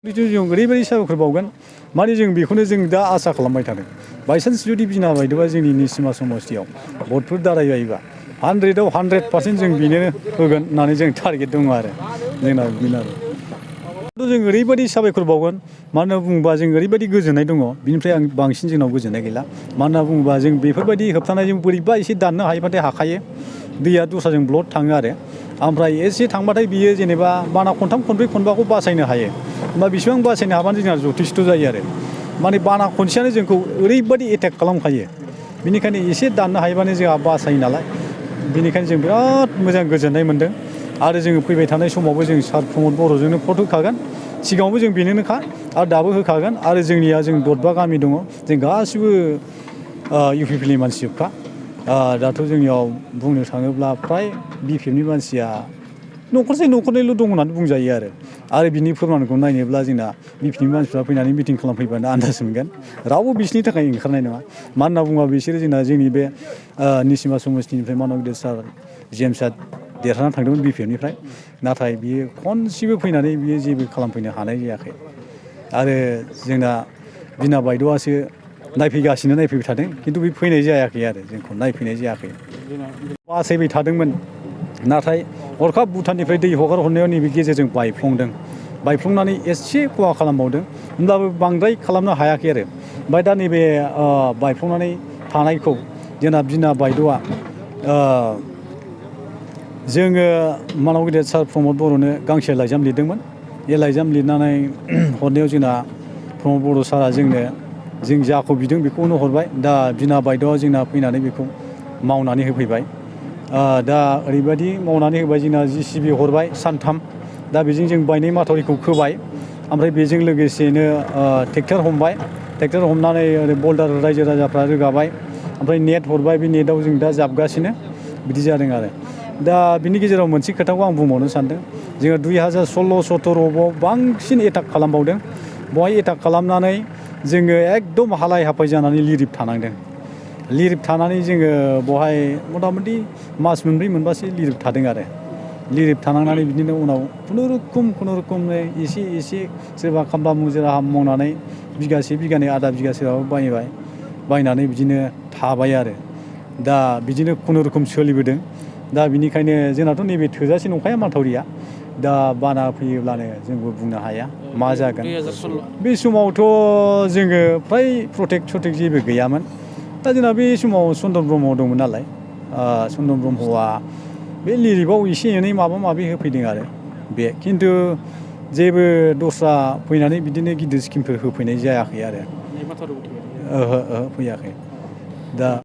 जों ओरैबायदि साबायखर बावगोन माने जों बेखौनो जों दा आसा खालामबाय थादों बायसान्स जुदि बिना बायद'आ जोंनि निसिमा समस्तियाव भटफोर दारायबायोबा 100आव 100% जों बेनो होगोन होननानै जों टारगेट दङ आरो जोंना बिदिनो आरो जों ओरैबायदि साबायखर बावगोन मानो होनना बुङोबा जों ओरैबायदि गोजोननाय दङ बिनिफ्राय आं बांसिन जोंनाव गोजोननाय गैला मानो होनना बुङोबा जों बेफोरबायदि होबथानायजों बोरैबा एसे दाननो हायोबाथाय हाखायो दैया दस्राजों ब्लड थाङो आरो ओमफ्राय एसे थांबाथाय बियो जेनेबा बाना खनथाम खनब्रै खनबाखौ बासायनो हायो होमबा बेसेबां बासायनो हाबानो जोंहा जथेस्थ' जायो आरो माने बाना खनसेयानो जोंखौ ओरैबायदि एटेक खालामखायो बेनिखायनो एसे दाननो हायोबानो जोंहा बासायो नालाय बेनिखायनो जों बिराद मोजां गोजोननाय मोन्दों आरो जोङो फैबाय थानाय समावबो जों सार प्रमद बर'जोंनो भट होखागोन सिगाङावबो जों बेनोनोखा आरो दाबो होखागोन आरो जोंनिया जों दतबा गामि दङ जों गासिबो UPPL नि मानसिजोबखा दाथ' जोंनियाव बुंनो थाङोब्ला फ्राय BPFनि मानसिया न'खरसे न'खरनैल' दं होननानै बुंजायो आरो बिनि फोरमानखौ नायनोब्ला जोंना BPFनि मानसिफ्रा फैनानै मिटिं खालामफैबानो आन्दाज मोनगोन रावबो बिसोरनि थाखाय ओंखारनाय नङा मानो होनना बुङोबा बिसोरो जोंना जोंनि बे निसिमा समस्तिनिफ्राय मानब गिदिर सार जेम्सआ देरहानानै थांदोंमोन BPFनिफ्राय नाथाय बियो खनसेबो फैनानै बियो जेबो खालामफैनो हानाय जायाखै आरो जोंना बिना बायद'आसो नायफैबाय थादों खिन्थु बे फैनाय जायाखै आरो जोंखौ नायफैनाय जायाखै बासायबाय थादोंमोन नाथाय हरखाब भुटाननिफ्राय दै हगार हरनायाव नैबे गेजेरजों बायफ्लंनानै एसे खहा खालामबावदों होमब्लाबो बांद्राय खालामनो हायाखै आरो ओमफ्राय दा नैबे बायफ्लंनानै थानायखौ जोंना बिना बायद'आ जोङो मानब गिदिर सार प्रमद बर'नो गांसे लाइजाम लिरदोंमोन बे लाइजाम लिरनानै हरनायाव जोंना प्रमद बर' सारा जों जाखौ बिदों बेखौनो हरबाय दा बिना बायद'आ जोंना फैनानै बेखौ मावनानै होफैबाय दा ओरैबायदि मावनानै होबाय जोंना JCB हरबाय सानथाम दा बेजों जों बायनाय माथावरिखौ खोबाय ओमफ्राय बेजों लोगोसेनो ट्रेक्टर हमनानै ओरै बल्दार रायजो राजाफ्रा रोगाबाय ओमफ्राय नेट हरबाय बे नेटआव जों दा जाबगासिनो बिदि जादों आरो दा बिनि गेजेराव मोनसे खोथाखौ आं बुंबावनो सानदों जोङो 2016-17 बांसिन एटाक खालामबावदों बहाय एटाक खालामनानै जोङो एकदम हालाय हाफाय जानानै लिरिफ थानानै जोङो बहाय मथा मथि मास मोनब्रै मोनबासो लिरिफ थादों आरो लिरिफ थानांनानै बिदिनो उनाव खुनुरुखुमनो एसे सोरबा खामला मुजिरा मावनानै बिगासे बिगानै आधा बिगासेबाबो बायनानै बिदिनो थाबाय आरो दा बिदिनो खुनुरुखुम सोलिबोदों दा बिनिखायनो जोंनाथ' नैबे थोजासे नंखाया माथावरिया दा बाना फैयोब्लानो जोंबो बुंनो हाया मा जागोन बे समावथ' जोङो फ्राय प्रटेक्ट जेबो गैयामोन दा जोंना बे समाव चन्दन ब्रह्म दंमोन नालाय चन्दन ब्रह्मआ बे लिरिफआव एसे एनै माबा माबि होफैदों आरो बे खिन्थु जेबो दस्रा फैनानै बिदिनो गिदिर स्किमफोर होफैनाय जायाखै आरो ओहो फैयाखै दा